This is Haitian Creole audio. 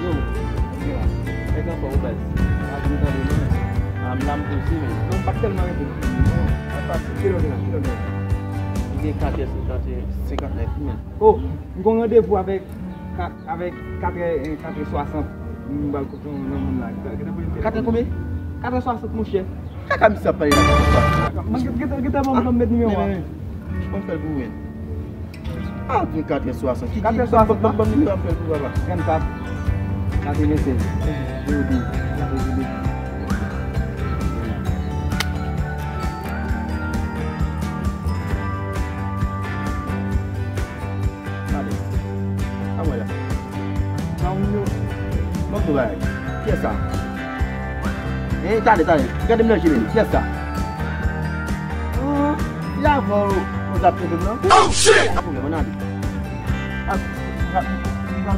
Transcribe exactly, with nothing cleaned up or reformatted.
Yo, yo, nèg anfòm ou baz. A, m tande non. A, m la m pouse men. Non, m pa t tèlman rete non. Non, pa t, kilè w te la, kilè w te la? M gen katè senkant, senkantnèf men. Oh, m gon randevou avèk, ka-, avèk katrè, eh, katrè swasant. M pral kote yon, yon moun la. Katrè konbyen? Katrè swasant, monchè. Kaka misye ap pale la. Mwen gen, gen, gen, ban m, ban m met nimewo a. Men, men, men. Ban m fè l pou ou. Ah, gen katrè swasant. Ki, ki, katrè swasant, ban, ban, ban m nimewo a, m fè l pou papa. Trannkat, katrevennsèz, zewo de, katrevenn de. Gade. Sa mwen la. Sa ou yo. Ban m tou bagay. Kiyès sa? Eh, tande, tande. Gade m nan je li. Kiyès sa? Ah, se avè w ou t ap trete m nan? Oh, shit! Pa pwoblèm, ann ale. Ah, ah, ah, ah,